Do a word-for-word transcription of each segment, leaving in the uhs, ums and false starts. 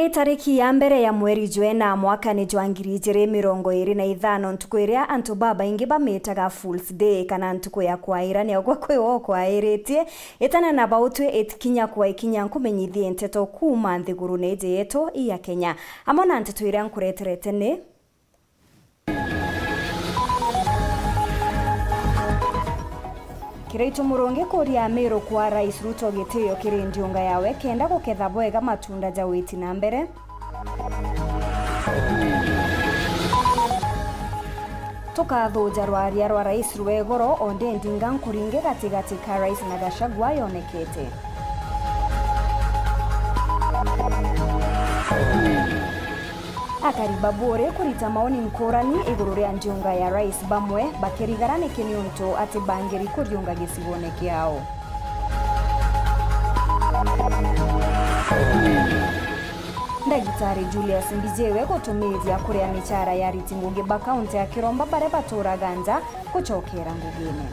Itariki ya mbere ya mweri jwa ina mwakani jwa ngiri ijiri mirongo iri na ithano, ntuku iria antu babaingi bamitaga Fool's Day, kana ntuku ya kwaira, niogwa kwi wo kwairitie, itana na bau twi itikinya kwa ikinya nkumenyithie nteto kuuma nthigurune iji yetu ya Kenya. Amwe na nteto iria nkureterete ni: Kiraitu Murungi kuria Amiru kwa Rais Ruto gitio kiri ndiunga yawe kenda guketha bwega matunda ja witi na mbere. Tukathuja rwaria rwa Rais rwa igoro, o ndi ndinga nkuringe gatigati ka Rais na Gachagua yonekete. Akari ba Buuri kurita maoni nkurani iguru ria ndiunga ya Rais, bamwe bakirigara niki niuntu ati bangiri kuriunga gicigone kiao. Ndagitari Julius Mbijiwe gutumiithia kuria michara ya ariti ngugi ba kaunti, akiromba baria baturaga nja gucokera ngugine.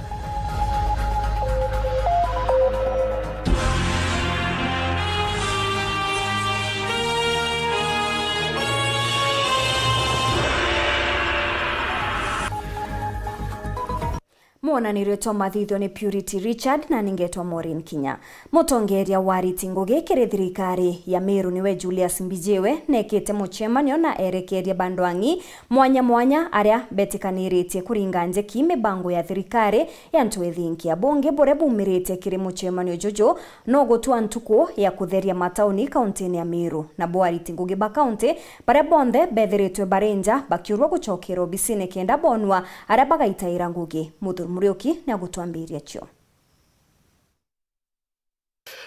Mwonanirio twa mathithio ni Purity Richard na ningetwa Maureen Kinya. Mutongeria wa ariti ngugi kiri thirikari ya Meru niwe Julius Mbijiwe nekite mucemanio na erekeria bandwang'i mwanya mwanya aria betikaniritie kuringa njeki mibango ya thirikari ya ntwithinkia. Bungi buria bumiritie kiri mucemanio juju no gutua ntuku ya kutheria matauni kauntini ya Meru. Nabo ariti ngugi ba kaunti baria bonthe bethiritwe bari nja bakiurwa gucokera obisine kenda bonwa aria bagaitaira ngugi. Muthuri Muriuki ni agutwambiria cio.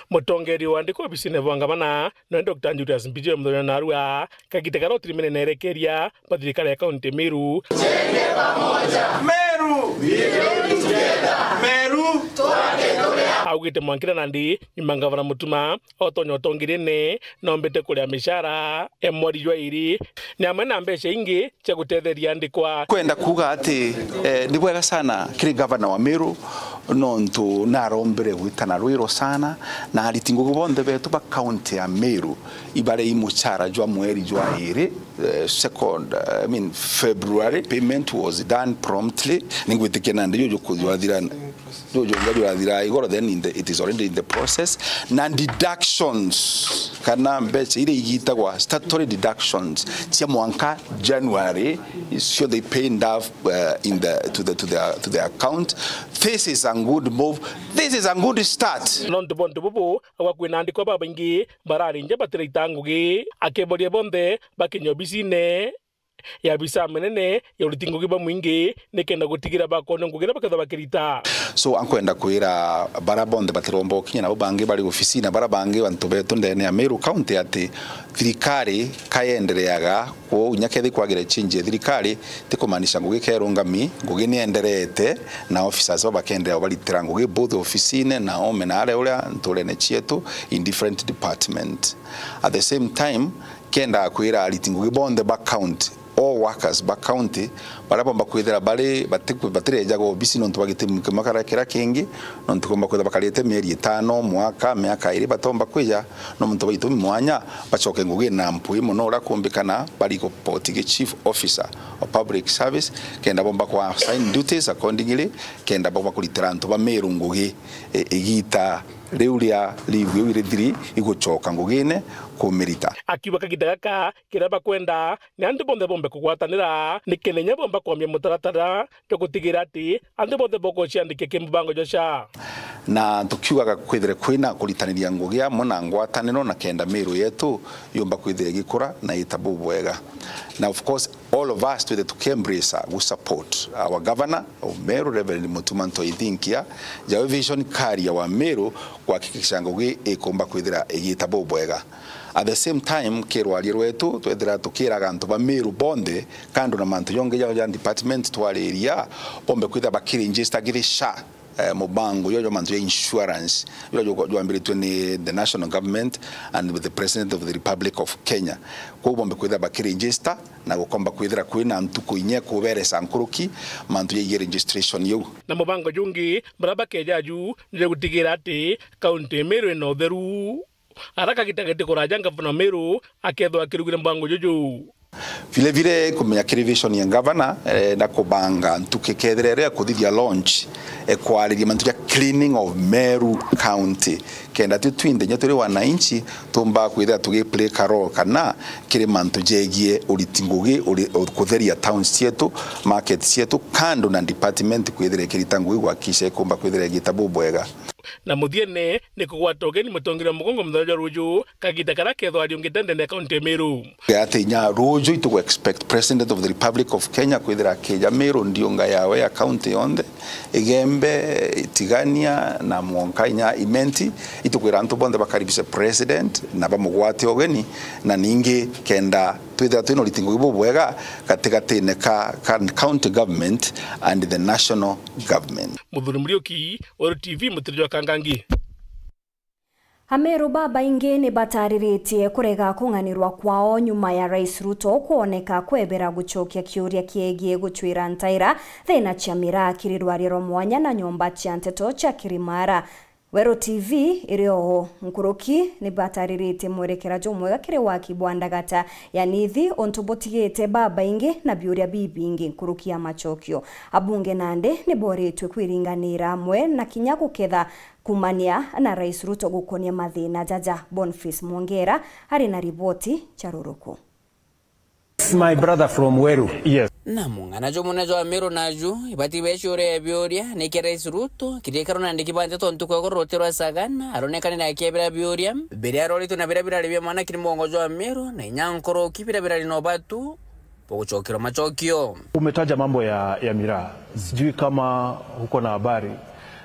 Mutongeria wa andiki obisine bwa ngavana, noe Doctor Julius Mbijiwe muthenya narua, kagita karia utirimene na erekeria ba thirikari ya kaunti Meru. Meru! Meru! Augite mwankira nandi nyuma ngavana Mutuma otonya utongirine, nombete kuria michara ya mweri jwa iri, ni amwe na mbeca ingi cia gutetheria andikwa. Kwenda kuuga ati, eh, ni bwega sana kiri gavana wa Meru, nontu narombire gwitana rwiro sana, na ariti ngugi bonthe betu ba kaunti ya Meru ibare i muchara jwa mweri jwa iri, eh, second, eh, I mean, February. Payment was done promptly. Ningwitikia nandi juju kujwathira, juju jwathira igoro, then in the, it is already in the process. Na deductions, kana mbeca iria igitagwa statutory deductions cia mwanka January, so they paid up, uh, in the, to the, to the, to the account. This is a good move. This is a good start. Nontu bontu bubu, agwa kwina andikwa babaingi barari nja batiraita ngugi, akiboria bonthe bakinye obisine ya abisa menene ya uriti ngugi ba mwingi, nikenda gutigira bakoona ngugi iria bakethwa bakirita. So, ankwenda kwira bara bonthe batiromba ukinya, nabo bangi bari ofisine, bara bangi antu betu ndene ya Meru County, ati thirikari kayendereaga kwou, inya kethi kwagira change ya thirikari, ti kumaanisha ngugi kerungami, ngugi ni enderete, na officers baba bakenderea baritira ngugi both ofisine na ome na aria uria nturene cietu in different department. At the same time, kenda kwira ariti ngugi bonthe ba county, all workers ba county, baria bomba kwithira bari, batiku-, batirejaga obisi nontu bwa gitumi kimwe kana kiria kingi, nontu bomba kwithira bakarite mieri itano, mwaka, miaka iri batomba kwija, no muntu bwa gitumi mwanya, bacoke ngugi na mpwi mono uria kumbikana, bari report gi chief officer of public service, kenda bomba kwa assign duties accordingly, kenda bomba kuritira antu ba Meru ngugi, e, igita riu ria leave iu rithiri igucoka ngugine kumirita. Akiuga kagita gaka kiria bakwenda ni antu bonthe bombe kugwatanira, ni kenda inya bomba kwambia mutaratara jwa gutigira ati antu bonthe bokuciandikia ki mubango jwa SHA. Na tukiugaga kwithire kwina kuritaniria ngugi amwe na ngwataniro na kenda Meru yetu yumba kwithira igikura na ita bubwega. Na of course, all of us twithe tukiembrace, uh, gu support our governor of Meru, Reverend Mutuma Ntoi Thinkia, jawe vision carrier wa Meru, kuhakikisha ngugi ikumba kwithira igita bubwega. At the same time, ki rwaria rwetu, twethira tukiraga antu ba Meru bonthe, kando na mantu jongi jao ja department twariria, bombe kwithira bakiregister giri SHA, eh, mubango jwa, jwa mantu ja insurance, jwa, jwa, jwambiritwe ni the national government and with the president of the Republic of Kenya. Kwou bombe kwithira bakiregister na gukomba kwithira kwina ntuku inya kuberesa nkuruki mantu jaigie registration iu. Na mubango jungi, baria bakeja ju, ni gutigira ati kaunti ya Meru ina utheru. Ara kagita gati kuraja, Ngavana Meru akethwa akirugire mbango juju. Vile vile kumenya kiri vision ya ngavana, eh, na kubanga ntuku ikethira iria kuthithia launch, eh, kwariria mantu ja cleaning of Meru County. Kenda twi twinthe inya turi wananchi, tumba kwithira tugi play a role kana kiri mantu jegie uriti ngugi, uri-, kutheria towns cietu, market cietu, kando na department kwithira ikirita ngugi gwakisha ikumba kwithira igita bubwega. Na muthiene ni kugwata ugeni mutongeria wa mugongo muthenya jwa ruju, kagita karia kethwa ariungite ndene ya kaunti ya Meru. Ati inya ruju itugu expect President of the Republic of Kenya kwithira akija Meru ndiunga yawe ya county yonthe, Igembe, Itigania na Mwonka inya Imenti, itukwira antu bonthe bakaribishe President na bamugwate ugeni, na ningi kenda twithira twina uriti ngugi bubwega gatigatine ka, ka county government and the national government. Muthuri Muriuki, Weru T V, Mutiri jwa Kangangi. Ameru babaingi ni batariritie kurega kung'anirwa kwao nyuma ya Rais Ruto kwoneka kwebera gucokia kiuria kiegie gucwira ntaira thina cia miraa kiri rwaria rwa mwanya na nyomba cia nteto cia Kirimara. Weru T V iri oho nkuruki ni batariritie mwerekera jumwega kiri waki bwa ndagata ya Nithi, untu butigite babaingi na biuria bibingi nkuruki ya macokio. Abunge nandi ni boritwe kwiringanira amwe na kinya guketha kumania na Rais Ruto gukonia mathina jaja. Boniface Mwongera ari na riboti ja ruruku. It's my brother from Weru. Yes. Na mung'ana jumunene jwa Meru naju ibati beciuria biuria, niki Rais Ruto kirikaro na andiki ba nteto ntuku ya igoro ruti rwa Sagana aronekanire akiebera biuria biria aroritwe na biria birari bia mwana kiri mugongo jwa Meru na inya nkuruki biria birari na ubatu bwa gucokerwa macokio. Umetaja mambo ya, ya miraa. Sijui kama uko na habari,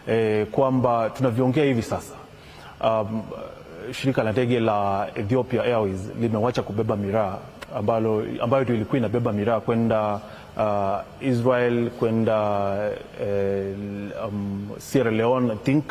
eh, kwamba tunavyoongea hivi sasa, um, shirika la ndege la Ethiopia Airways limewacha kubeba miraa ambalo, ambayo ndio ilikuwa inabeba miraa kwenda, uh, Israel, kwenda, eh, um, Sierra Leone, I think.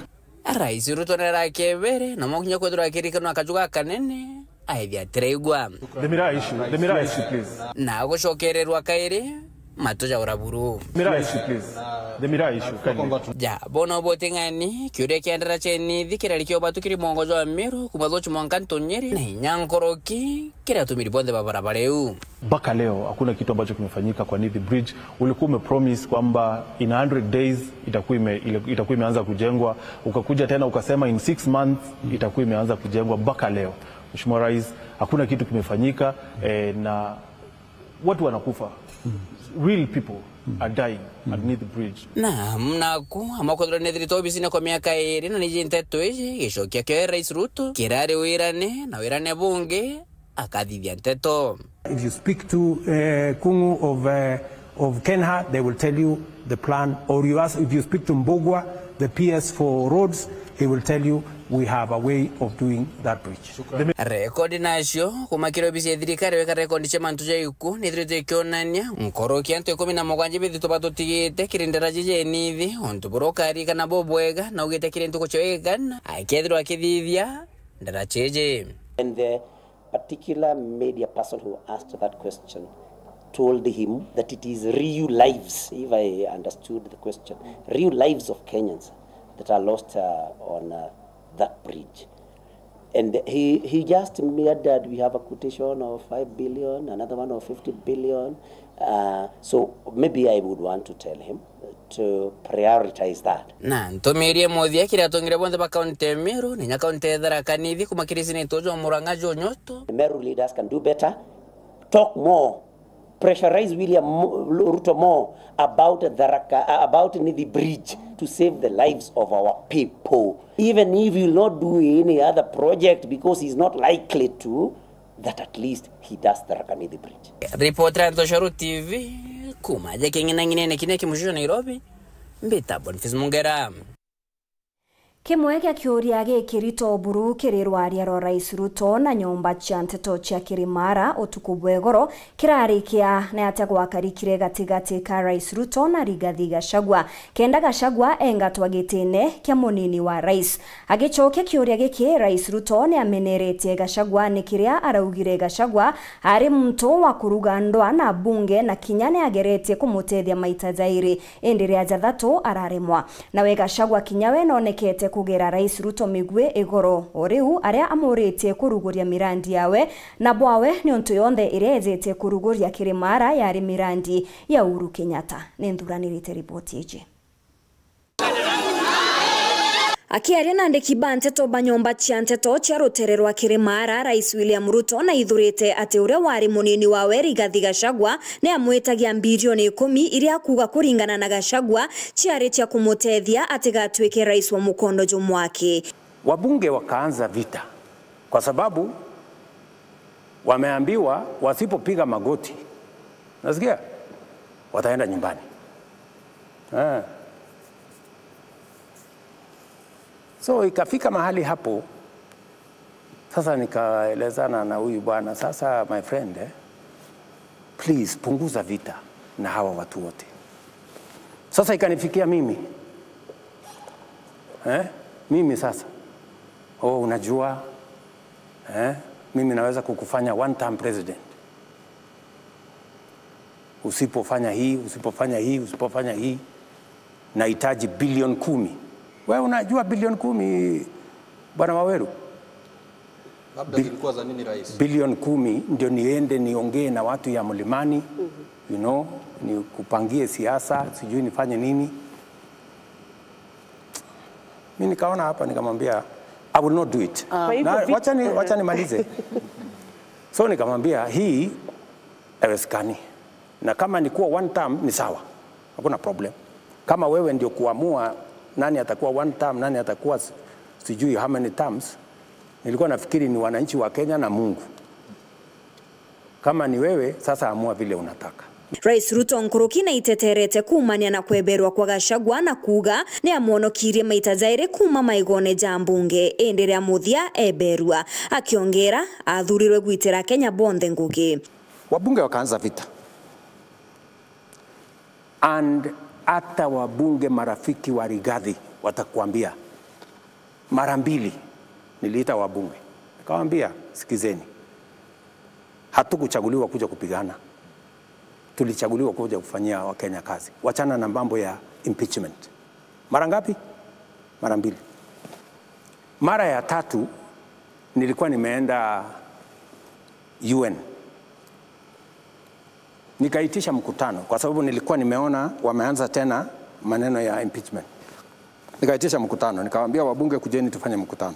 Rais Ruto nera akebere na mwakinya kwethirwa akirikanwa akaju gakanene, aithia atiraigua. The miraa issue, the miraa issue, please. Na gucokererwa kairi, matu ja uraburu. Miraa issue, please. The miraa issue, kindly. Ja, bona ubuting'ani, kiuria kia ndara cia Nithi kirari kio batu kiri mugongo jwa Meru, kuma Thuchu mwanka Ntunyiri, na inya nkuruki, kiri atumiri bonthe ba barabara iu. Mpaka leo hakuna kitu ambacho kimefanyika kwa Nithi Bridge. Ulikuwa umepromise kwamba in a hundred days itakuwa ime-, ile-, itakuwa imeanza kujengwa, ukakuja tena ukasema in six months itakuwa imeanza kujengwa. Mpaka leo, Mheshimiwa Rais, hakuna kitu kimefanyika, eh, na watu wanakufa. Real people are dying at Nithi Bridge. Na mnaku amakwethirwa nethirite obisine kwa miaka iri na niji nteto iji gicokia kio Rais Ruto kirari wirane na wirane bungi akathithia nteto. If you speak to, uh, Kung'u of, uh, of KeNHA, they will tell you the plan, or you ask, if you speak to Mbugua, the P S for roads, he will tell you we have a way of doing that bridge. Rekodi nacio kuma kiri obisi ya thirikari weka rekodi cia mantu ja iku nithiritwe ikionania nkoro kia antu ikumi na mugwanja bithitwe batutigite kiri ndara jiji Nithi, untu buria ukarikana bubwega na ugite kiri ntuku cia igana akethirwa akithithia ndara ciji. And the particular media person who asked that question told him that it is real lives, if I understood the question, real lives of Kenyans that are lost, uh, on, uh, that bridge. And he, he just murdered, we have a quotation of five billion, another one of fifty billion. Uh, so maybe I would want to tell him to prioritize that. Na ntumirie muthia kiri atongire bonthe ba kaunti ya Meru, na inya kaunti ya Tharaka Nithi, kuma kiri seneta uju wa Murang'a Joe Nyoto. Meru leaders can do better, talk more, pressurize William Mo-, Ruto more about Tharaka, uh, about Nithi Bridge to save the lives of our people. Even if he will not do any other project because he's not likely to, that at least he does Tharaka Nithi Bridge. Ripoti ya Ntoshoro T V, kuma aja king'inang'inene kinya kimushusho Nairobi, mbita Boniface Mungera. Kimwe gia kiuria gikirito buru kiri rwaria rwa Rais Ruto na nyomba cia nteto cia Kirimara utuku bwa igoro kirari kia ni atia gwakarikire gatigati ka Rais Ruto na Rigathi Gachagua. Kenda Gachagua engatwa gitine kia munini wa rais. Agicokia kiuria giki, Rais Ruto ni ameneretie Gachagua ni kiria araugire Gachagua ari muntu wa kuruga ndwa na bunge na kinya ni ageretie kumutethia maita jairi, indi ria jathatu araremwa. Nawe Gachagua kinya we nonekete Kugera Rais Ruto migwi igoro o riu aria amuritie kuruguria mirandi yawe na bwawe, niuntu yonthe iria ejete kuruguria kiri Mara yari mirandi ya Uhuru Kenyatta. Ni nthuranirite riboti iji. Akiaria na andiki ba nteto ba nyomba cia nteto cia rutere rwa Kirimara, Rais William Ruto naithurite ati uria wari munini wawe Rigathi Gachagua ni amwitagia mbirioni ikumi, iria akuuga kuringana na Gachagua ciari cia kumutethia atigatuike rais wa mukondo jumwaki. Wabunge wakaanza vita kwa sababu wameambiwa wasipopiga magoti, nasikia, wataenda nyumbani. Eh. So ikafika mahali hapo, sasa nikaelezana na huyu bwana, "Sasa my friend, eh, please punguza vita na hawa watu wote." Sasa ikanifikia mimi, eh, mimi sasa, "Oh, unajua, eh, mimi naweza kukufanya one term president. Usipofanya hii, usipofanya hii, usipofanya hii, nahitaji bilioni kumi." Wewe unajua bilioni kumi, Bwana Waweru? Labda Bi-, zilikuwa za nini, Rais? Bilioni kumi ndio niende niongee na watu ya Mlimani, you know, nikupangie siasa, sijui nifanye nini. Mi nikaona hapa, nikamwambia, "I will not do it." Ah. Kwa hivyo Na vi- wacha ni, wacha nimalize. So nikamwambia, "Hii haiwezekani. Na kama ni kuwa one term, ni sawa. Hakuna problem. Kama wewe ndio kuamua nani atakuwa one term, nani atakuwa s-, sijui how many terms, nilikuwa nafikiri ni wananchi wa Kenya na Mungu. Kama ni wewe, sasa amua vile unataka." Rais Ruto nkuruki naiteterete kuumania na kweberwa kwa Gachagua na kuuga ni amwonokirie maita jairi kuuma maigone ja mbunge, indi ria muthia eberua. Akiongera, athurirwe gwitira Akenya bonthe ngugi. Wabunge wakaanza vita. And hata wabunge marafiki wa Rigathi watakwambia, mara mbili niliita wabunge. Nikawaambia, "Sikizeni. Hatukuchaguliwa kuja kupigana. Tulichaguliwa kuja kufanyia Wakenya kazi. Wachana na mambo ya impeachment." Mara ngapi? Mara mbili. Mara ya tatu nilikuwa nimeenda U N. Nikaitisha mkutano kwa sababu nilikuwa nimeona wameanza tena maneno ya impeachment. Nikaitisha mkutano, nikawaambia wabunge, "Kujeni tufanye mkutano."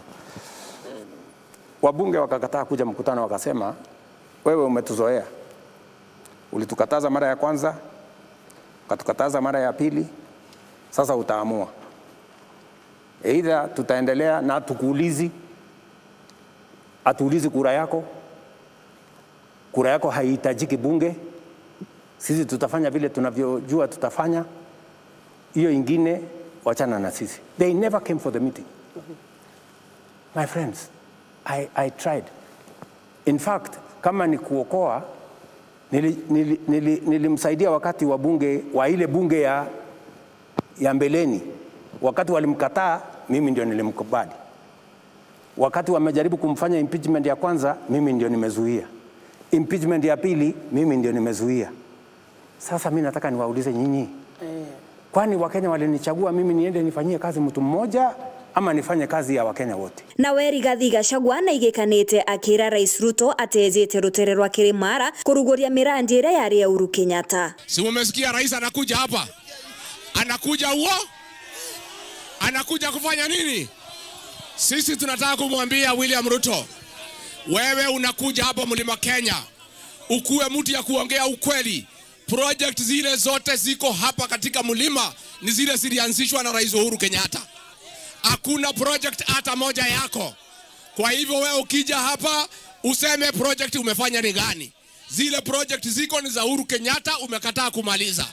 Wabunge wakakataa kuja mkutano, wakasema, "Wewe umetuzoea. Ulitukataza mara ya kwanza, ukatukataza mara ya pili, sasa utaamua. Either tutaendelea na tukuulizi, atuulizi kura yako, kura yako haihitajiki bunge, sisi tutafanya vile tunavyojua tutafanya. Hiyo ingine, wachana na sisi." They never came for the meeting. My friends, I, I tried. In fact, kama ni kuokoa, nili-, nili-, nili-, nilimsaidia wakati wa bunge, wa ile bunge ya, ya mbeleni. Wakati walimkataa, mimi ndio nilimkubali. Wakati wamejaribu kumfanya impeachment ya kwanza, mimi ndio nimezuia. Impeachment ya pili, mimi ndio nimezuia. Sasa mi nataka niwaulize nyinyi. Eh. Kwani Wakenya walinichagua mimi niende nifanyie kazi mtu mmoja ama nifanye kazi ya Wakenya wote? Nawe Rigathi Gachagua naigikanite akira Rais Ruto atejite rutere rwa Kirimara kuruguria mirandi iria yari ya Uhuru Kenyatta. Si mumesikia rais anakuja hapa? Anakuja huo? Anakuja kufanya nini? Sisi tunataka kumwambia William Ruto, wewe unakuja hapa Mlima Kenya, ukuwe mtu ya kuongea ukweli. Project zile zote ziko hapa katika mlima ni zile zilianzishwa na Rais Uhuru Kenyatta. Hakuna project hata moja yako. Kwa hivyo wewe ukija hapa, useme project umefanya ni gani. Zile project ziko ni za Uhuru Kenyatta, umekataa kumaliza.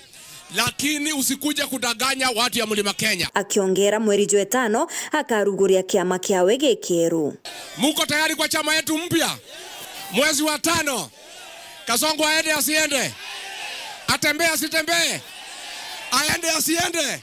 Lakini usikuje kudanganya watu ya Mlima Kenya. Akiongera, mweri jwa itano akaruguria kiama kiawe gikieru. Muko tayari kwa chama yetu mpya? Mwezi wa tano, Kasongo aende asiende? Atembee asitembee? Aende asiende?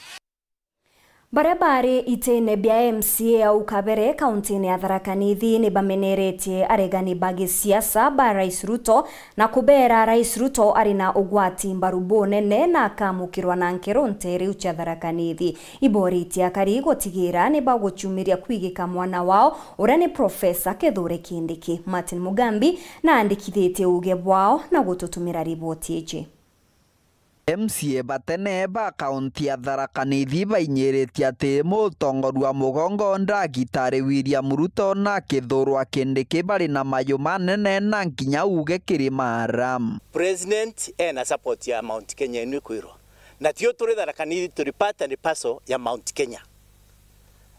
Baria bari itine bia M C A au kabere kauntine ya Tharaka Nithi ni bameneretie aregani ba gisiasa ba Rais Ruto na kubeera Rais Ruto ari na ugwati mbaru bunene na akamukirwa na nkero nteere iu cia Tharaka Nithi. Ibooritie akari gutigiira ni bagucumiria kwigika mwana wao uria ni Profesa Kithure Kindiki. Martin Mugambi naandikithitie uuge bwao na gututumira riboti iji. M C A ba tene ba kaunti ya Tharaka Nithi bainyiritie ati mutongoria wa mugongo Ndagitari William Ruto na Kithure Kindiki bari na mayu manene na nkinya uuge kiri maara. President ena support ya Mount Kenya inu ikwirwa. Na tio turi Tharaka Nithi, turi part and parcel ya Mount Kenya.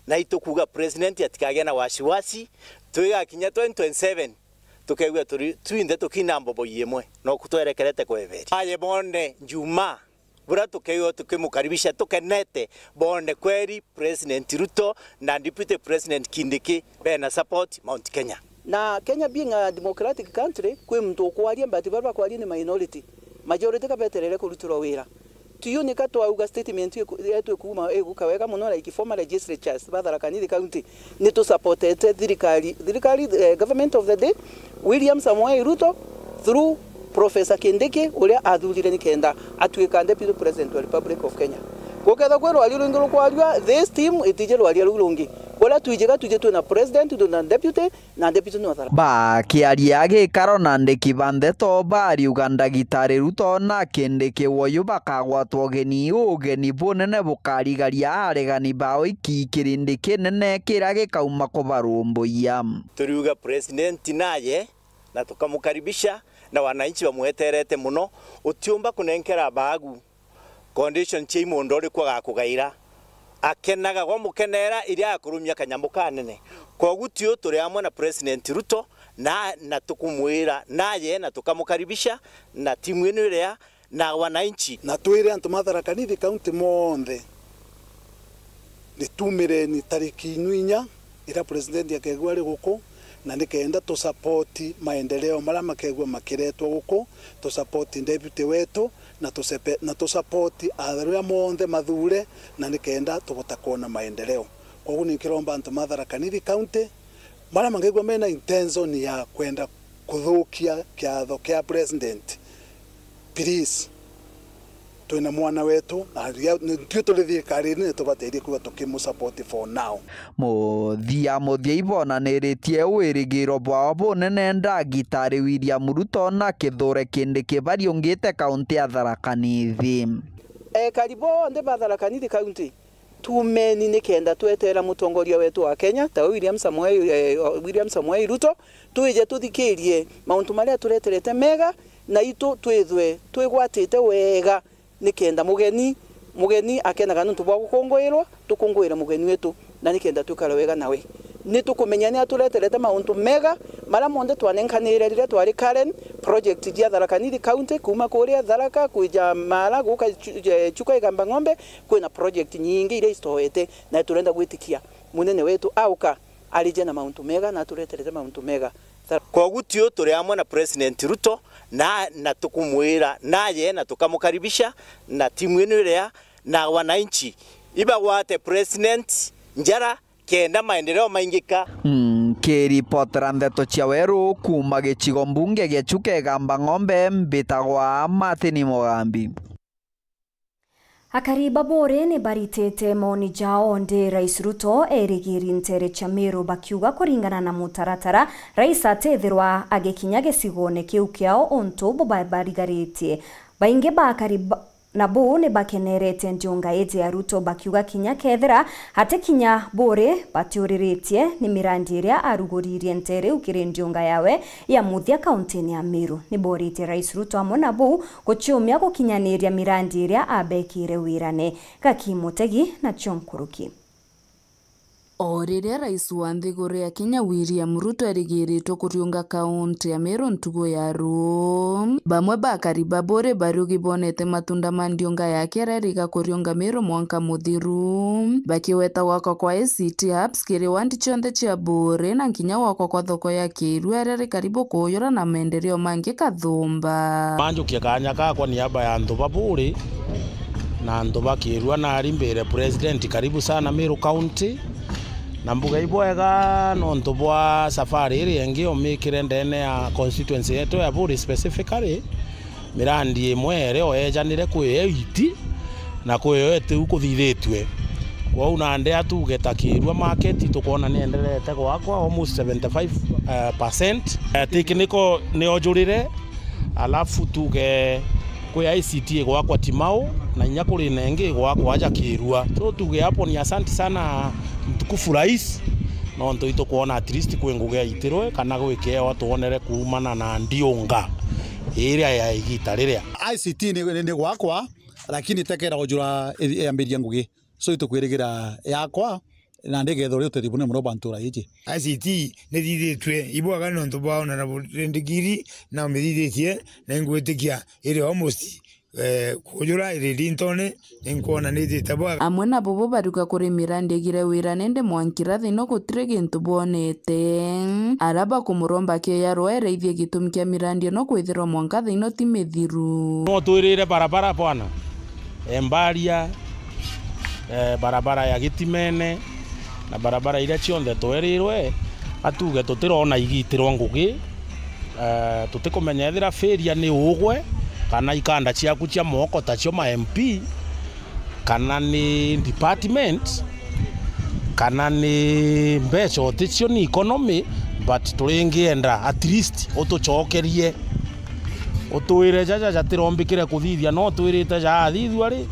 Na itukuuga President atikagie na wasiwasi, twigakinya twenty twenty-seven, tukeigua turi twinthe tukina mbobo imwe, no kutwerekerete kweberia. Aye bone Juma, bura tukeigua tukimukaribisha tukenete, bone kweri President Ruto na Deputy President Kindiki bena support Mount Kenya. Na Kenya being a democratic country, kwi muntu ukwaria, but baria bakwaria ni minority. Majority ka beterere kurutirwa wira. Tuyu nika twauga statement iku-, yetu ikuuma, iguka wega mono, like former legislatures ba Tharaka Nithi County, ni tusupportete thirikari, thirikari, eh, government of the day, William Samoei Ruto, through Professor Kindiki, uria athurire nikenda atuika Deputy President wa Republic of Kenya. Gukethwa kwi rwari rwingi rukwarua, this team itiji rwaria ruu rungi. Buria twijiga, twiji twina president, twina deputy, na deputy ni wa Tharaka. Bakiaria gikaro na andiki ba ndeto, bariuga Ndagitari Ruto na Kindiki woyu bakagwatwa ugeni, ugeni bunene bukarigaria aregani bao iki kirindi kinene kiria gikauma kubarumbuia. Turiuga president naye na tukamukaribisha, na wananchi bamweterete mono, utiumba kunenkera baagu condition cia imundo uriku agakugaira. Akenaga gwa mukenera iria akurumia kanyamu kanene. Kogu tio turi amwe na President Ruto na, na tukumwira naye na tukamukaribisha na timu inu iria na wananchi. Na twire antu ma Tharaka Nithi County monthe, ni tumireni tariki inu inya iria president akegua ari guku, na nikenda tusapoti maendeleo maria makegua makiretwa guku, tusapoti deputy wetu, na tusepe-, na tusapoti aria monthe mathure, na nikenda tubota kwona maendeleo. Koguo ninkiromba antu ma Tharaka Nithi County, maria mangegua mena intention ya kwenda kuthukia kiatho kia president, please, twina mwana wetu, na ria-, ni tio turi thirikarine, ni tubateithie kwigua tukimusupport for now. Muthia muthia ibonaniritie wirigiro bwao bunene Ndagitari William Ruto na Kithure Kindiki bariungite kaunti ya Tharaka Nithi. Ekari bonthe ba Tharaka Nithi County, tumeni nikenda tweteera mutongoria wetu wa Kenya, tawe William Samoei, eh, William Samoei Ruto, twije tuthikirie mauntu maria atureterete mega, na itu twithwe twigwatite wega, nikenda mugeni, mugeni akenaga nontu bwa gukunguirwa, tukunguire mugeni wetu, na nikenda twikare wega nawe. Ni tukumenya ni atureterete mauntu mega maria monthe twanenkanire riria twari Karen, project cia Tharaka Nithi County, kuuma kuria Tharaka kwija Mara guka Chu-, eh, Chuka Igamba Ng'ombe, kwina project nyingi iria istoete, na turenda gwitikia munene wetu auka arije na mauntu mega na atureterete mauntu mega. Kogu tio turi amwe na President Ruto na, na tukumwira naye na tukamukaribisha na timu inu iria na wananchi ibagwate President njara kenda maendeleo maingika. Nkiripotera ndeto cia Weru kuuma gicigo mbunge gia Chuka Igamba Ng'ombe, mbitagwa Martin Mugambi. Akari ba Buuri ni baritite maoni jao ndi Rais Ruto erigiri nteere cia Meru, bakiuga kuringana na mutaratara, Rais atithirwa agikinya gicigone kiu kiao untu bubabarigaritie. Baingi ba akari ba-, na buu ni bakenerete ndiunga iji ya Ruto, bakiuga kinya kethira atikinya Buuri batiuriritie ni mirandi iria aruguririe nteere iu kiri ndiunga yawe ya muthia kauntini ya Meru. Ni booritie Rais Ruto amwe na buu guciumia gukinyaniria mirandi iria abekire wirane. Gaki Mutegi nacio nkuruki. O riria rais wa nthiguru ya Kenya William Ruto arigiritwe kuriunga kaunti ya Meru ntugu ya ruu, bamwe ba akari ba Buuri bariugi bonete matunda ma ndiunga yake aria ariga kuriunga Meru mwanka muthiru, bakiweta gwakwa kwa I C T hubs kiri wandi cionthe cia Buuri na kinya gwakwa kwa thoko ya Kiiru aria ri karibu kuuyura na maendeleo mangi kathumba. Manjukia kanya kakwa niaba ya antu ba Buuri, Na antu ba Kirua nari mbire president, karibu sana Meru County. Na mbuga ibwega nontu bwa safari iri ingi umikire ndene ya constituency yetu ya Buri specifically. Mirandi imwe iri o yejanire kwi eight na kwi o itiu kuthithitue. Kwou nandi atuge ta Kirua market tukwona ni enderete gwakwa almost seventy five percent. Eh, technical ni ojurire, alafu tuge kwi I C T igwakwa Timau, na inya kuri na ingi igwakwa aja Kirua. So tuge hapo ni asante sana mtukufu rais, nontu itukwona at least kwi ngugi yaitirwe kana gwi kiewa twonere kuumana na ndiunga iria ya igita riria. I C T ni, ni, ni gwakwa, lakini tekera ujura i-, yambiria ngugi. So itukwirigira yakwa, na ndikethirwa ri utethio bunene mono bwa ntura iji. I C T ni thithitue ibwega nontu bwa Honorable Ndingiri na umithithitie, na ingwitikia iri almost, eh, kujura iri rintone, ni nkwona ni ithite bwega. Amwe na bobo baruga kuri mirandi igire wira nende mwankira thino gutiri gintu bwonete. Ara bakumuromba kioya rwa ereithie gitumi kia mirandi ino kwithirwa mwanka thino ti mithiru. No twirire barabara bwana, Embaria, eh, barabara ya Gitimene na barabara iria cionthe twerirwe, atuge tutirona igitirwa ngugi, eh, tutikumenya ethira failure ni ugwe kana ikanda ciaku cia moko tacio ma M P, kana ni department, kana ni mbeca uticio ni economy, but turingienda at least utucokerie. Utwire jaja jatirombikire kuthithia, no twirite jaathithua ri,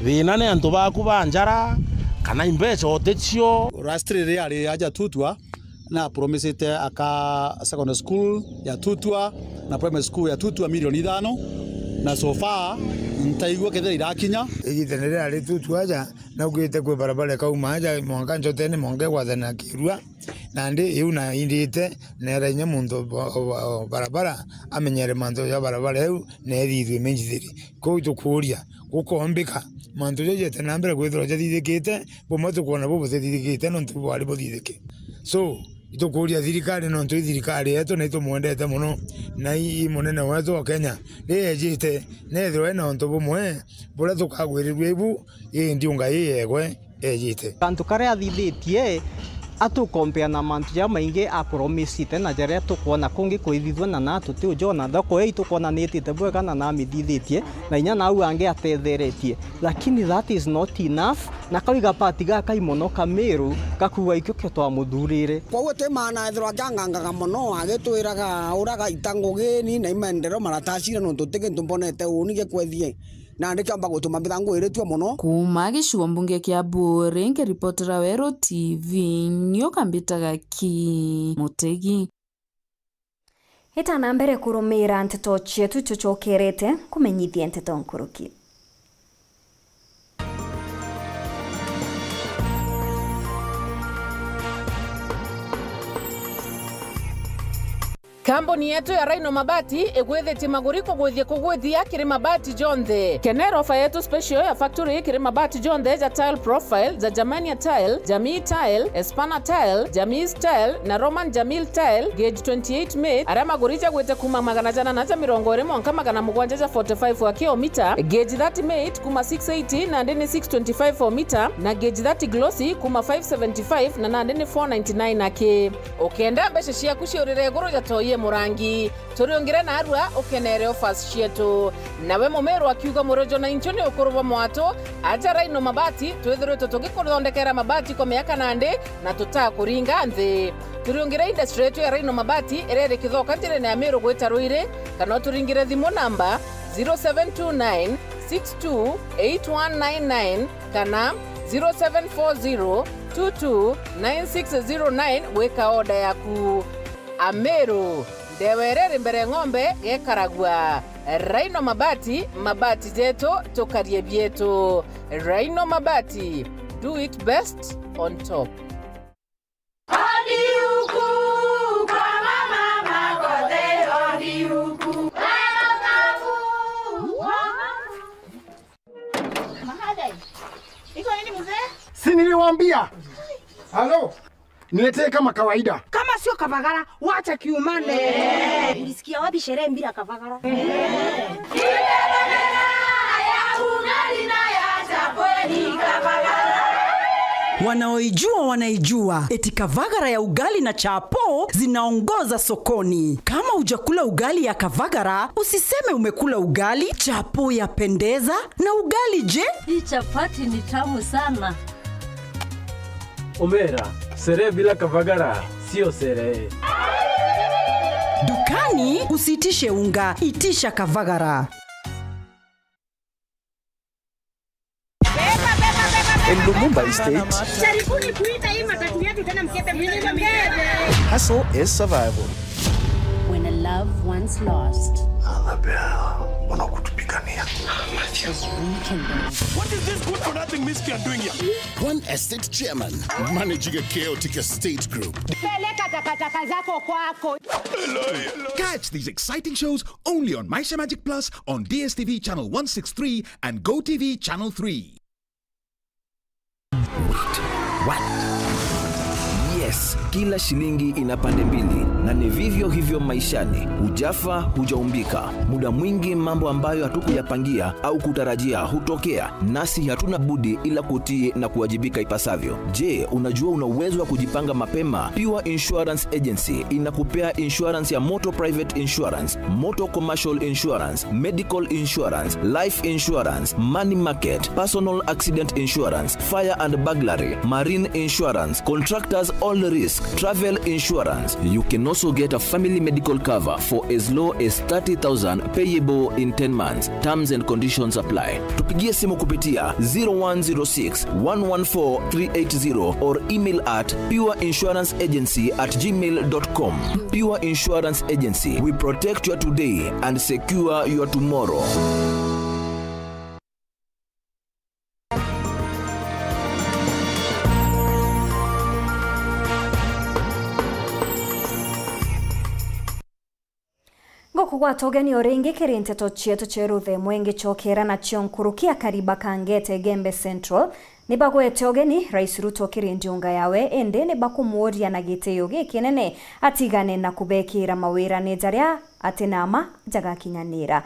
thina ni antu baku ba njara, kana imbeca uticio. Last riria ari aja Tutua, na promisite aka secondary school ya Tutua na primary school ya Tutua milioni ithano, na so far ntaigua kethira irakinya. Igitene riria ari Tutua aja, naugite kwi barabara ikauma aja mwanka Njotene, mwanka igwathana Kirua. Nandi iu na indite, neera inya muntu o, o, o, barabara amenyere mantu ja barabara iu, na ithithue minjithiri. Kwou tukuuria, gukombika mantu jau jete na mbere kwithirwa jathithikite, bumwe tukwona bubutithithikite nontu bwari buthithike. So, itukuuria thirikari nontu i thirikari yetu na itumwendete mono, na i, i munene wetu wa Kenya, ri ejite, nethirwa ena untu bumwe buria tukagwirirua ibu, i ndiunga i yegwe. Ejite. Kantu karia athithitie, atukompea na mantu jamaingi akuromisite na jaria tukwona kungi kwithithua na na tutiujona. Thoko ii tukwona ni itite bwega na na amithithitie, na inya nau angi atetheretie. Lakini that is not enough, na kau igapati gakai mono ka Meru, gakuuga ikio kio twamuthurire. Kwou ti maana ethirwa akiangangaga mono, agitwiraga, "Uraga ita ngugi ni na imaendeleo maratacira nontu ti gintu mbonete uuni gikwethie." Nandi kiomba gutuma mithangu iritue mono. Kuuma gicigo mbunge kia Buuri, nkiripotera Weru T V, nioka mbitaga Ki Mutegi. Ita na mbere kurumira nteto cietu tucokerete kumenyithia nteto nkuruki. Kambuni yetu ya Rhino Mabati igwithitie maguri kugwithia kugwithia kiri mabati jonthe. Kenera ofa yetu special ya factory kiri mabati jonthe ja tile profile, ja Germania tile, Jamii tile, Espana tile, Jamii tile na Roman Jamil tile, gauge twenty-eight mate, aria maguri jagwite kuuma magana jana na ja mirongo iri mwanka magana mugwanja ja forty-five wa kilomita, gauge thirty mate kuuma six eighty nandi ni six twenty-five o mita, na gauge thirty glossy kuuma five seventy-five na nandi ni four ninety-nine aki. Ukenda mbeca ciaku ciurire iguru ja toi e murangi, turiungire narua ukenere offers cietu. Nawe Mumiru akiuga murojo na inchu ni ukuru bwa mwatu, aja Rhino Mabati, twithiritwe tugikuthondekera mabati kwa miaka nandi na tutakuringa nthi. Turiungire industry yetu ya Rhino Mabati iria iri Kithoka njirene ya Miru gwita Ruiri, kana uturingire thimu namba zero seven two nine six two eight one nine nine kana zero seven four zero two two nine six zero nine gwika order yaku. Amiru, ndewa iria iri mbere ng'ombe gekaragua. Rhino Mabati, mabati jetu, tukarie bietu. Rhino Mabati, do it best on top. Odi huku kwa mama Makothe, odi huku. Mahadai. Iko nini mzee? Si niliwaambia? Halo? Niletee kama kawaida. Kama sio kabagara, wacha kiumane. Ulisikia wapi sherehe bila kabagara? Wanaoijua wanaijua. Eti kavagara ya ugali na chapo zinaongoza sokoni. Kama hujakula ugali ya kavagara, usiseme umekula ugali. Chapo yapendeza, na ugali je? Hii chapati ni tamu sana. Omera, sherehe bila kavagara sio sherehe. Dukani usiitishe unga, itisha kavagara. In Lumumba Estate, jaribuni kuita hii matatu yetu tena, mkebe mkebe. Hustle is survival. When a love once lost. Annabelle, mbona kutupigania? Is rekindled. What is this good for nothing miscreant doing here? One estate chairman managing a chaotic estate group. Peleka takataka zako kwako. Catch these exciting shows only on Maisha Magic Plus on D S T V channel one six three and Go T V channel three. Wait. What? Yes, kila shilingi ina pande mbili, na ni vivyo hivyo maishani. Hujafa, hujaumbika. Muda mwingi mambo ambayo hatukuyapangia au kutarajia hutokea, nasi hatuna budi ila kutii na kuwajibika ipasavyo. Je, unajua una uwezo wa kujipanga mapema? Pure Insurance Agency inakupea insurance ya motor private insurance, motor commercial insurance, medical insurance, life insurance, money market, personal accident insurance, fire and burglary, marine insurance, contractors all risk, travel insurance. You can also get a family medical cover for as low as thirty thousand, payable in ten months. Terms and conditions apply. Tupigie simu kupitia zero one zero six, one one four, three eight zero or email at pure insurance agency at gmail dot com. Pure Insurance Agency, we protect your today and secure your tomorrow. Ngukugwata ugeni o ringi kiri nteto cietu cia ruthemwe, ngicokera nacio nkuruki. Akari ba Kangete Igembe Central ni bagwete ugeni Rais Ruto kiri ndiunga yawe, indi ni bakumuuria na gitio gikinene atigane na kubekira mawirane jaria ati na mma jagakinyanira.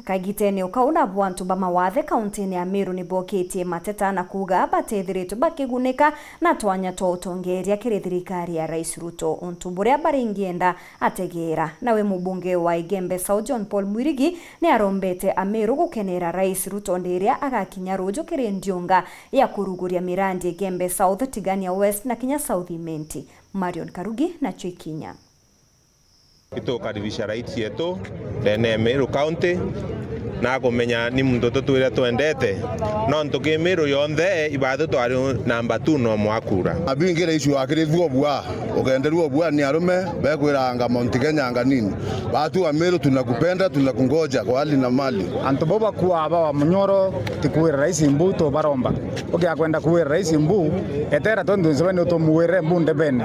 Kagitene o kau, nabo antu ba mawathe kauntine ya Meru ni bokitie mateta na kuuga batithiritwe bakigunika na twanya twa utongeeria kiri thirikari ya Rais Ruto, untu buria baringienda ategeera. Nawe mubunge wa Igembe South, John Paul Mwirigi, ni arombete Ameru gukenera Rais Ruto ndiria agakinya ruju kiri ndiunga ya kuruguria mirandi Igembe South, Tigania West na kinya South Imenti. Marion Karugi nacio ikinya. Itukaribisha rais yetu ndene ya Meru County, na akumenya ni muntu tutwire twendete, nontu ki Meru yonthe ibathu twari namba two no mwakura. Abingi rais wakirithua bua, ugenderua bua ni arume bekwiranga Mount Kenya anga nini. Watu wa Meru tunakupenda, tunakungoja kwa hali na mali. Antu bo bakua aba wa Munyoro, tikwira rais mbu tubaromba. Ukiakwenda kuwira rais mbu, etera twenty twenty-seven utumwire mbu ndebene.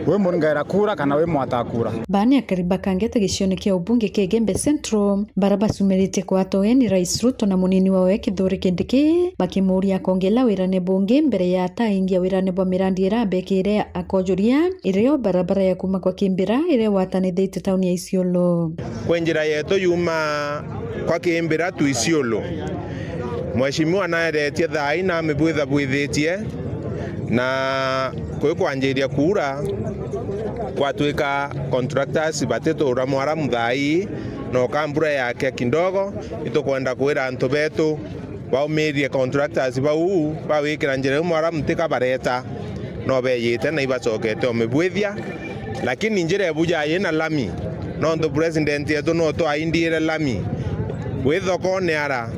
Wi muringaira kura kana wi mwata kura? Baa ni akari ba Kangete gicione kia ubunge kia Igembe Central, bara bacumiritie kwata ugeni Rais Ruto na munini wawe Kithure Kindiki, bakimuuria akongela wirane bungi mbere ya ataingia wirane bwa mirandi ira abekire akojuria, irio barabara ya kuma kwa Kimbira iria watanithitie tauni ya Isiolo. Kwi njira yetu yuma kwa Kimbira tu Isiolo. Mheshimiwa naeretie thaai namibwithabwithitie, na kwi kwanjiria kuura, kwatwika contractors batituura Mwaramu thaai, na uka mbura yake kidogo, itukwenda kwira antu betu baumirie contractors bau, bawikira njira iu Mwaramu tika bareta, no beyite na ibacokete umibwithia. Lakini njira ebuja yina lami, nontu president yetu no twaindiire lami. Wi thokone ara,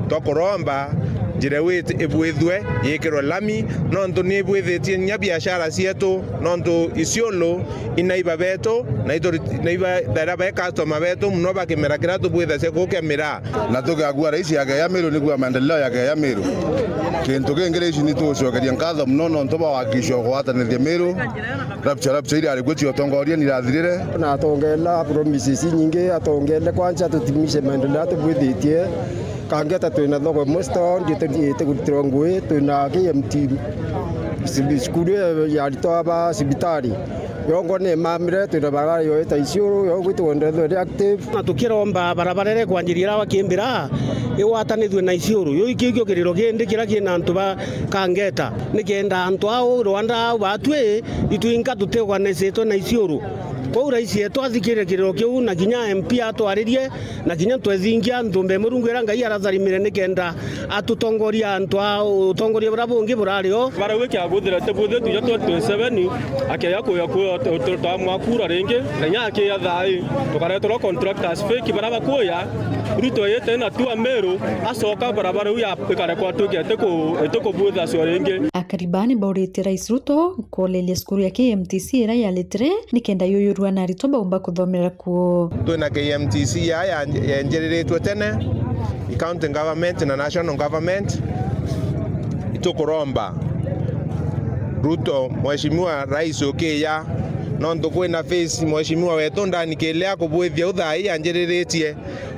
twakuromba njira iu ibwithue yikirwe lami, nontu ni ibwithitie nya biashara cietu, nontu Isiolo inaiba betu, na ituri-, naiba thaira be customer betu muno ba kimera kiria tubwithacia kuu kia miraa. Na tugakua rais akeya Meru, nigua maendeleo yakeya Meru. Kintu kingi rais ni tugucokeria nkatho muno nontu bwa wakiisha kugwatanithia Meru. Rapture, rapture iria arikuo cia utongoria ni irathirire. Na atongeela promises inyingi, atongeele kwanja tutimishe maendeleo atubwithitie. Kangeta twina thoko imwe store, ndiite, ndiite kutitirwa ngui, twina K M T, cukuru ya aritwa ba cibitari. Yongo ni mamire, twina barabara yoita Isiolo, yongo itugwenda ithwe ri active. Na tukiromba barabara iria ikwanjiria ira wa Kimbira, igwatanithue na Isiolo. Yu ikio ikio kiriro kindi kiria kina antu ba Kangeta, nikenda antu au Rwanda au batwi itwinka tutiorganizitwe na Isiolo. Kwou rais etu athikirire kiriro kiu, na kinya M P atwaririe, na kinya twethingia nthumba ya Murungu iria Ngai aratharimire nikenda atutongoria antu a utongoria buria bungi burari o. Barauga kiabuthira ti buthi tuja twenty twenty-seven, akeya kuya kuya twamwa kura ringi, na inya akiya thai, tukareterwa contractors fake baria bakuya, Ruto yite na tu Ameru, acoka barabara iu ya ikarekwa twike itiku-, itikubuthacua ringi. Akari baa ni bauritie Rais Ruto kwoleria cukuru ya K M T C iria yaritire nikenda yuyurua na aritwa baumba kuthomera kuo. Twina K M T C ya, ya, yenjiriritwe tene, i county government na national government. Itukuromba Ruto, Mheshimiwa Rais ukiya, nontu kwina phase Mheshimiwa wetu ndani kiria kubwithia uthai yanjiriritie,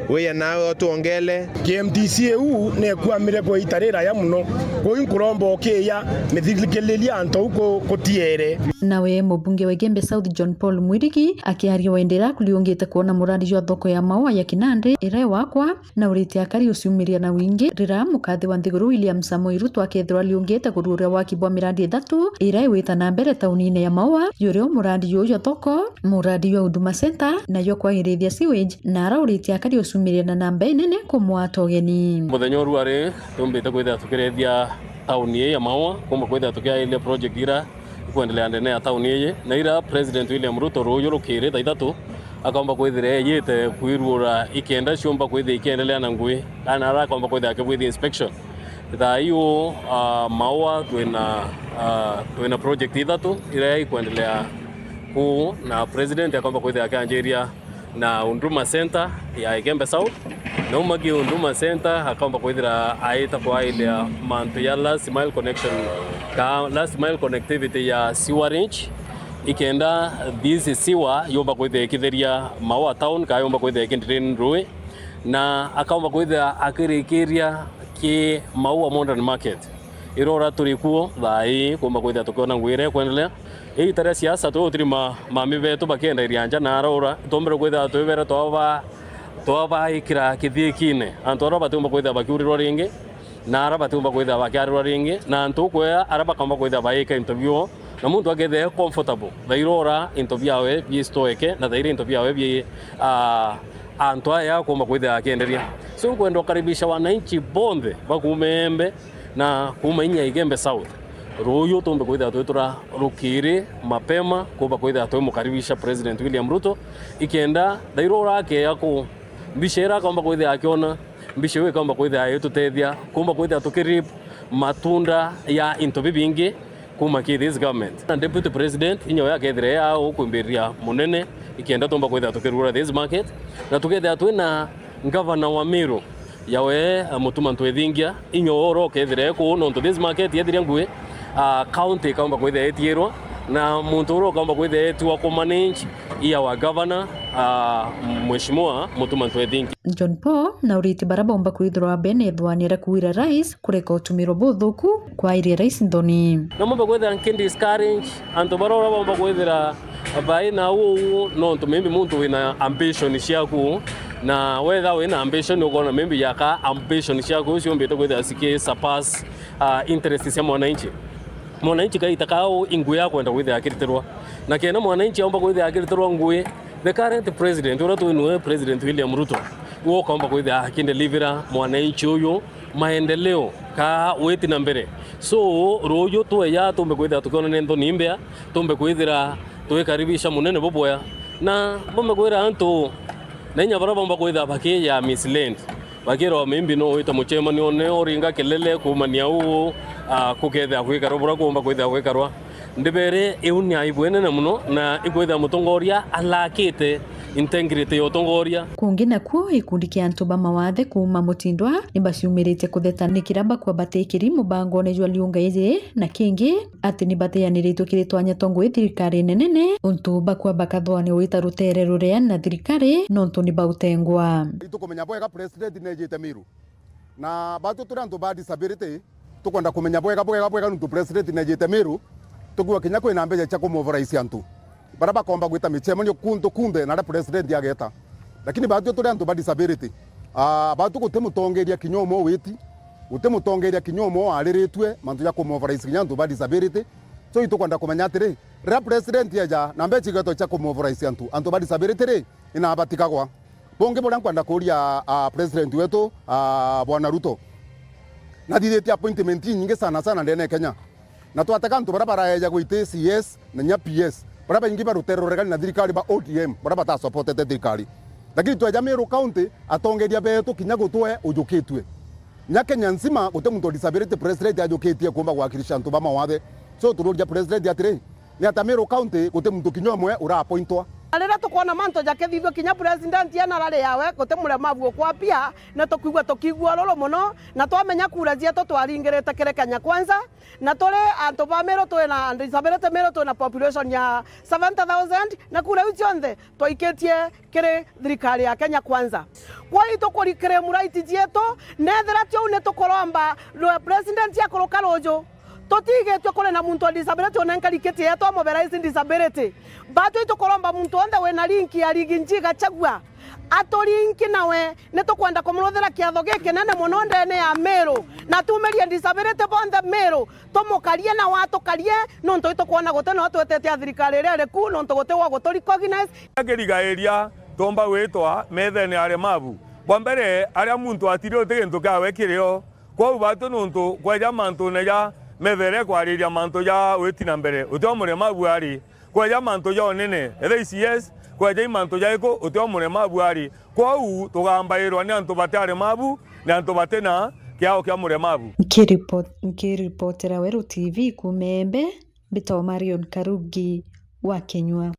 wiya nawe utwongele. K M T C iu nekwamire kwa ita riraya muno, kwou nkuromba ukiya mithikiriria antu au ku-, kutiere. Nawe mubunge wa Igembe South John Paul Mwirigi akiaria wendera kuriungite kwona muradi jwa thoko ya maua ya Kinandi iria wakwa, na uritie akari uciumiria na wingi rira mukathi wa nthiguru William Samoei Ruto akethirwa ariungite kururia waki bwa miradi ithatu iria igwita na mbere taunine ya Maua, yurio muradi juju jwa thoko, muradi jwa Huduma Center, na jwa kwagirithia sewage, na arauritie akari uciumiria na namba inene kumwata ugeni. Muthenya uyu ari tumbite kwithira tukirethia tauni ii ya Maua, kumba kwithira tukiairia project ira ikwendelea ndene ya tauni iji, na ira President William Ruto ruuju rukiri thaa ithatu akaumba kwithira eyite kwirura ikenda ciumba kwithira ikiendelea na ngui, kana ara akaumba kwithira akibwithia inspection. Thaa iu, ah, Maua twina, ah, twina project ithatu iria ikwendelea kuu, na President akaumba kwithira akianjiria na Huduma Center ya Igembe South. Nauma ki Huduma Center akaumba kwithira aita kwailia mantu ya last mile connection, ka last mile connectivity ya sewerage, ikenda this sewer yumba kwithira ikitheria Maua town, ka yumba kwithira ikidrain rui, na akaumba kwithira akirikiria ki Maua Modern Market. Irora turi kuo thaa ii, kumba kwithira tukiona ngui iria ikwendelea. Iita ria siasa, twi utiri ma-, mami betu bakienda iria nja na arora, itombere kwithira twibere twaba-, twabaikira kithiikine. Antu aria batiumba kwithira bakiurirwa ringi, na aria batiumba kwithira bakiarirwa ringi, na antu ukwea aria bakaumba kwithira baika into bio, na muntu akethira e comfortable, thairora into biawe bistoeke, na thaira into biawe bi, ah, antu aya akumba kwithira akienderia. So, nkwenda ukaribisha wananchi bonthe bakuuma Embe, na kuuma inya Igembe South. Ruuju tumbe kwithira twitura rukiri mapema, kumba kwithira twimukaribisha President William Ruto, ikenda thaira urakeya ku mbica ira akomba kwithira akiona, mbica iu ikomba kwithira itutethia, kumba kwithira tukirip matunda ya into bibingi kuma ki this government. Na Deputy President, inya we akethira e au kwimbiria munene, ikenda tumba kwithira tukirugura this market, na tukethira twina Ngavana wa Meru, yawe, eh, Mutuma Ntwethingia, inya oro ukethira e kuu, nontu this market yethiria ngui, ah, county ikaumba kwithira itiirwa, na muntu uria ukaumba kwithira etiwa ku manage i our governor, ah, Mheshimiwa Mutuma Ntwethingia. John Paul na uriti baria baumba kwithirwa bene ithwania ria kuwira rais kureka utumirwa buthuku kwairie rais nthoni. Na mumbe kwithira nki discourage antu baria uria baumba kwithira bai na uu, nontu maybe muntu wina ambition ciaku, na wetha wina ambition, ukona maybe yaka ambition ciaku ciumbite kwithira ciki surpass, ah, interest cia mwananchi. Mwananchi kaita kao ingui akwenda kwithira akiritirwa. Na kenda mwananchi aumba kwithira akiritirwa ngui, the current president, uria twinwe President William Ruto, uo ukaumba kwithira akindelivira mwananchi uyu maendeleo ka witi na mbere. So, ruuju tweya tumbe kwithira tukionania nthoni imbea, tumbe kwithira twikaribisha munene bubwea. Na bumbe kwira antu, na inya baria baumba kwithira bakiya mislead, bakirwa maybe no wite mucemanione uringa kelele kuumania uu, ah, kukethira gwikarwa buria kuumba kwithira gwikarwa. Ndibere iu ni aibu inene muno, na ikwithira mutongoria alakite integrity ya utongoria. Kungi nakuo, gikundi kia antu ba mawathe kuuma Mutindwa ni baciumiritie kutheta ni kiria bakua batikiri mubangone jwa liunga iji, na kingi ati ni bateaniritwe kiri twanya twa ngui thirikarine nene, untu bakua bakathwania gwita rutere ruria na thirikari nontu ni bautengwa. Itukumenya bwega president nejite Meru. Na batwi turi antu ba disability, tukwenda kumenya bwega, bwega, bwega nuntu president nejite Meru, tukiwa kinya kwina mbeca cia kumobilize antu baria bakomba gwita micemanio kuntu kunthe na aria president ageta. Lakini batwi turi antu ba disability, Ah, batu guti mutongeria kinya umwe witi, guti mutongeria kinya umwe wariritue mantu ja kumobilize kinya antu ba disability. So itukwenda kumenya atiri, riria president eja na mbecha igetwa cia kumobilize antu, antu ba disability ri, inabatigagwa. Bungi buria nkwenda kuria, ah, president wetu, ah, Bwana Ruto, nathithitie appointment inyingi sana sana ndene ya Kenya. Na twatega antu baria baraeja gwita C S na nya P S, baria baingi ba rutere ruregani na thirikari ba O D M, baria batasupportete thirikari. Lakini tweja Meru County, atongeria betu kinya gutwe ujukitue. Nya Kenya nzima, guti muntu wa disability president ajukitie kuumba gwakilisha antu ba mawathe. So, tururia president atiri, ni ata Meru County guti muntu kinya umwe ura appointwa? Na riria tukwona mantu jakithithua, kinya president ena rari yawe, guti muremavu ukwapia, na tukwigua tukiigua ururu mono, na twamenya kura cietu twaringirite kiri Kenya Kwanza, na turi antu ba Meru, twina disability Meru, twina population ya seventy thousand, na kura iu cionthe twaikitie kiri thirikari ya Kenya Kwanza. Kwou itukurikire muraiti cietu, nethira tiu ni tukuromba rwe president akuruka ruju. Tutigitue kuri na muntu wa disability unenkari kiti yetu amobilize disability. Batu itukuromba muntu onthe wina link ya Rigiji Gachagua aturinki nawe. Ni tukwenda kumuruthira kiatho gikinene mono ndene ya Meru, na tumirie disability bonthe Meru, tumukarie na watukarie, nontu itukwona guti no twetete a thirikari iria iri ku, nontu guti wa gutu recognize. Kirigairia tuumba gwitwa methene aremavu. Bwa mbere, aria muntu atiri uti gintu kiawe kirio. Kwou batu nontu kweja mantune ja methere kwariria mantu ja witi na mbere, uti o muremavu ari. Kweja mantu ja unene, ethe I C S, kweja i mantu jaiku, uti o muremavu ari. Kwou tugambairwa ni antu bati aremavu, ni antu batina kiao kia muremavu. Nkiripot-, nkiripotera Weru T V kuuma Embe, mbitagwa Marion Karugi wa Kinyua.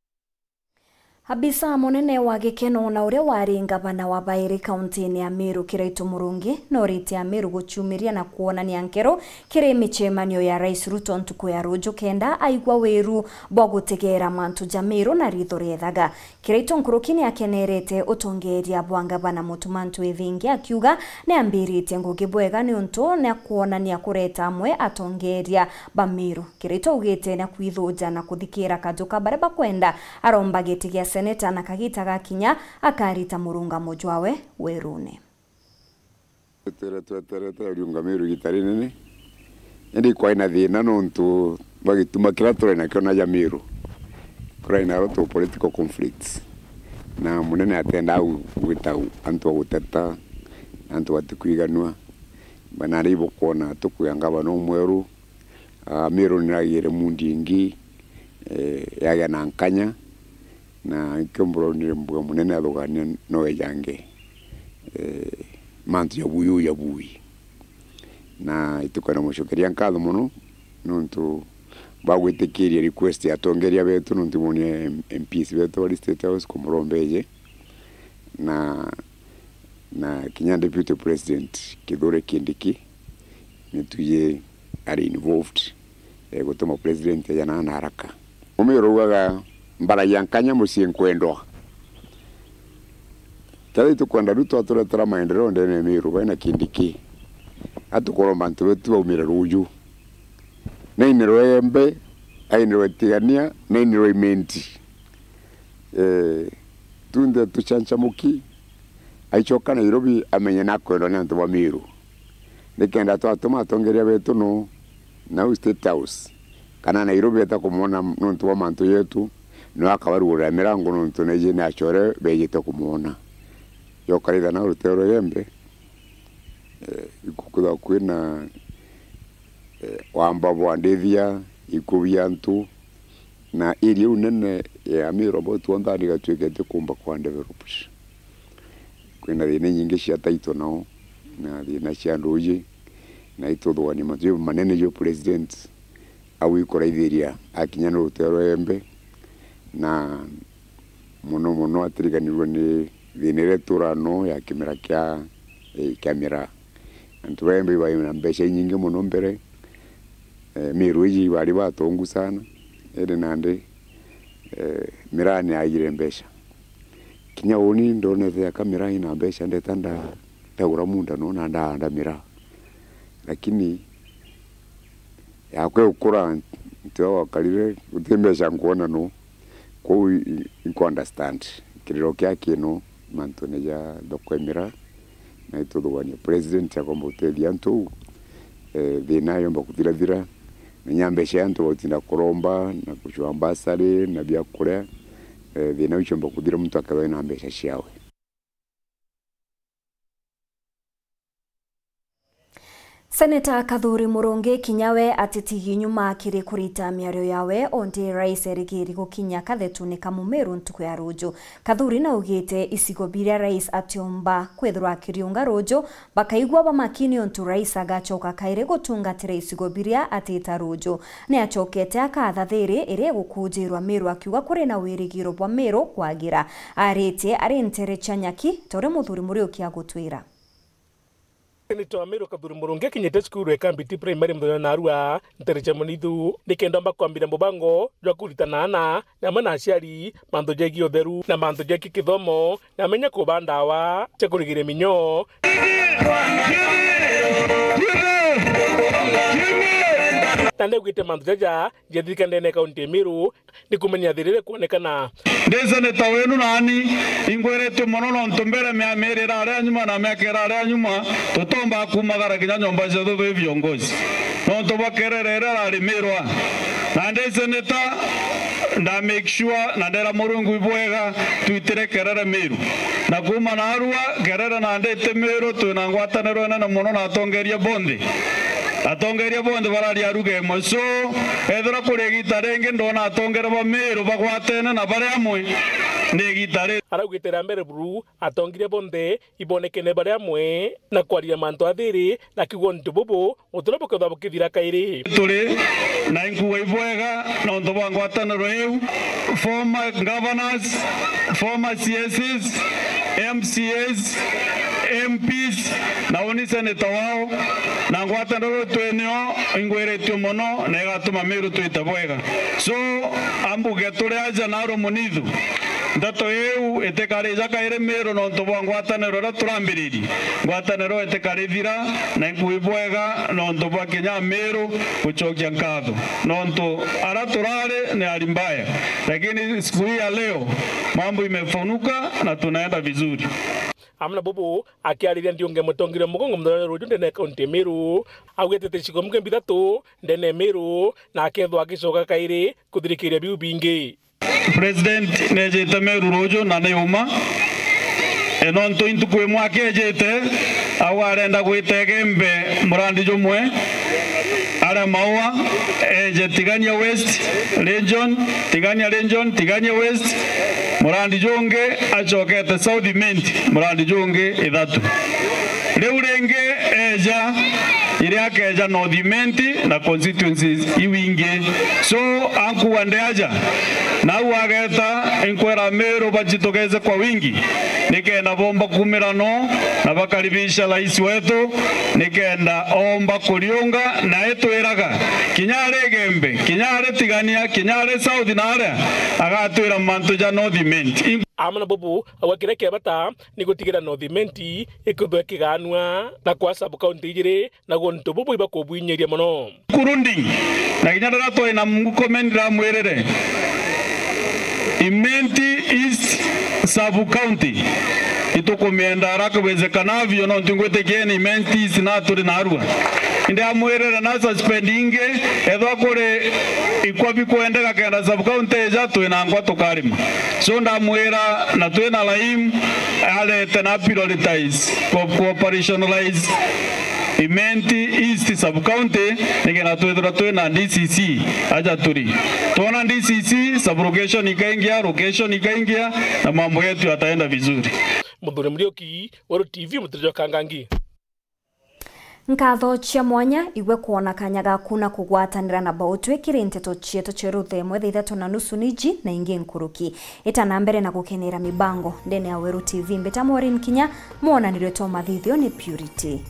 Abisa munene wa gikeno na uria wari ngavana wa bairi kauntiine ya Meru, Kiraitu Murungi, noritie Ameru guciumiria na kwonania nkero kiri micemanio ya Rais Ruto ntuku ya ruju kenda aigua wiru bwa gutegeera mantu ja Meru na ritho riethaga. Kiraitu nkuruki ni akenerete utongeeria bwa ngavana Mutuma Ntwethingi, akiuga ni ambiritie ngugi bwega niuntu ni akwonania kureta amwe atongeeria ba Meru. Kiraitu augite ni akwithuja na kuthikira kaju ka baria bakwenda aromba giti gia seneta na kagita gakinya akarita murungamo jwawe werune. Twitire tweterete uriungamiru igita rinene, indi kwai na thina nontu bwa gituma kiria turi nakio na ja Miru. Kurai na tu political conflicts, na munene atendaa gu-, gwita antu a guteta, antu batikwiganua. Bana ari bukwona tukwia ngavana umweru, Ah, Miru niragire mundi ingi, eh, yagia na nkanya, na nkio mburonire mbuga munene athugania no ejange, eh, mantu ya bui uu ya bui. Na itukwenda mucokeria nkatho mono, nontu bwa gwitikiria request ya atongeria betu, nontu mwonie M-, M Ps betu bari State House kumurombeje, na, na kinya Deputy President Kithure Kindiki, nitwiji ari involved, eh, gutuma president aja na, na haraka. Mumiru ugaga, mbaragia nkanya mucii nkwendwa. Kethira itukwenda Ruto aturetera maendeleo ndene ya Miru, baina Kindiki, atukuromba antu betu baumire ruju. Nainirwe Embe, ainirwe Tigania, nainirwe Imenti. Eh, tunthe tucancamuki, aicoka Nairobi amenye nakwendwa ni antu ba Miru. Nikenda twatuma atongeria betu no, nau State House, kana Nairobi eta kumwona nontu bwa mantu yetu, no akabarugurira mirango nontu naiji ni acore bejite kumwona. Yokaritha nau rutero Embe, eh, ikukwithwa kwina, eh, wamba bwa ndithia, ikuu bia antu, na area iu nene ya Miru ambao tuonthani igatuika itikumba kwa developed. Kwina thina inyingi cia title nao, na thina cia nduji, na ituthugania mantu jau manene jau president au ikuraithiria akinya ni rutero Embe, na mono mono atiriganirwe ni thina iria itura no ya kimera kia, eh, kia miraa. Antu ba Embe ibaina mbeca inyingi mono mbere, eh, Miru iji ibari batongu sana, indi nandi, eh, miraa ni yaigire mbeca. Kinya uni ndonete aka miraa ina mbeca, ndeta nda-, ndagura munda no na ndaanda miraa. Lakini yakwa igukura, ntiga wakarire, guti mbeca nkwona no. Kwou i-, i-, inkuunderstand kiriro kia kino mantune ja thoko ya miraa, Na ituthugania president akomba gutethia antu uu, eh, thina yomba kuthirathira, na inya mbeca ya antu bagutinda kuromba na kucua mbasari na biakuria, eh, thina iu ciomba kuthira muntu akethwa ena mbeca ciawe. Seneta Kathuri Murungi kinya we atitigi nyuma kiri kurita miario yawe, ondi rais erigiri gukinya kathetune ka Mumiru ntuku ya ruju. Kathuri naugite icigo biria rais atiumba kwithirwa akiriunga ruju, bakaigua bamaki niuntu rais agacoka kairi gutungatira icigo biria atita ruju. Niacokete akatha thiri iria igukujirwa Miru akiuga kuri na wirigiro bwa Miru kwagira. Aritie ari ntere cia Nyaki, ta uria muthuri Muriuki agutwira. Seneta wa Miru Kathuri Murungi akinyite cukuru ya Kambiti Primary muthenya wa narua, ntere cia Munithu, nikenda omba kwambira mubango jwa kuritana aana, na amwe na aciari, mantu jegii utheru na mantu jegii kithomo, na amenya kuba ndawa cia kurigiria minyoo. Na ndaugite mantu jaja jethirika ndene ya kaunti ya Miru, ni kumenya thirire kwonekana. Ndi seneta wenu nani, ingwiritue mono nontu mbere mia-, mieri irari ya nyuma na miaka irari ya nyuma, tutomba kumagara kinya nyomba cietu twi viongozi. Nontu bwa kerere iria irari Mirwa. Na ndi seneta, nda make sure na ndera Murungu ibwega twitire kerere Miru. Na kuma narua, kerere na nditi Miru, twina ngwataniro inene mono na atongeria bonthe. Atongeria bonthe barari aruga imwe. So, ethira kuri igita ringi ndona atongeria ba Miru bagwatene na bari amwe, ni igita ri. Araugite ria mbere buru, atongeria bonthe ibonekene bari amwe na kwaria mantu athiri, na kiugo untu bubu, uturo bukethwa bukithira kairi. Turi na inkuga ibwega nontu bwa ngwataniro iu, former governors, former C S Es, M C As, M Ps, na uni seneta wao, na ngwataniro twinio ingwiritue mono na igatuma Miru twite bwega. So, ambuge turi aja naro Munithu, nteto iu itikarija kairi Miru nontu bwa ngwataniro iria turambiririe. Ngwataniro itikarithira, na inkuga ibwega nontu bwa kinya Miru gucokia nkatho. Nontu ara turari ni ari mbaya, lakini siku hii ya leo mambo imefunuka na tunaenda vizuri. Amwe na bubu, akiariria Ndiunge Mutongeria Mugongo muthenya wa ruju ndene ya kaunti ya Miru, augite icigo mbithatu ndene ya Miru, na akethwa agicoka kairi kuthirikiria biu bingi. President nejite Meru ruju na ni uma. E, nontu intuku imwe akejite, au arenda gwita Igembe murandi jumwe, aria Maua, eje Tigania West Region, Tigania Region, Tigania West, murandi jungi acokete South Imenti, murandi jungi ithatu. Riu ringi eja, iria akeja North Imenti na constituencies iu ingi. So, ankuga ndi aja, nau ageta, inkwera Meru bajitokeze kwa wingi, nikenda bomba kumira no na bakaribisha rais wetu, nikenda omba kuriunga, na itwiraga kinya ari Igembe, kinya ari Tigania, kinya ari South na aria, agatwira mantu ja North Imenti. Amwe na bubu, auga kiria kia bata ni gutigira North Imenti ikithwa ikiganua na kwa sub county ijiri, na guntu bubu ibakubwinyiria mono. Kurunding, na kinya riria twari na Murkomen ndiramwirire, Imenti East sub county itukumienda haraka iwezekanavyo, nontu ngwitikia ni Imenti East na turi narua. Indi amwirire na suspend ingi, ethwa kuri ikwa bikwendeka kenda sub county ija twina nkwa tukarima. So ndamwira na twina Laim, arete na prioritize, ku-, ku operationalize Imenti East sub county, nikenda twithirwa twina D C C aja turi. Twona D C C, sub location ikaingia, location ikaingia, na mambo yetu yataenda vizuri. Muthuri Muriuki, Weru T V, Muturia jwa Kangangi. Nkatho cia mwanya igwe kwona kanya gaku na kugwatanira na bautwi kiri nteto cietu cia ruthemwe thaa ithatu na nusu niji na ingi nkuruki. Ita na mbere na gukenera mibango ndene ya Weru T V. Mbita Maureen Kinya, mwonanirio twa mathithio ni Purity.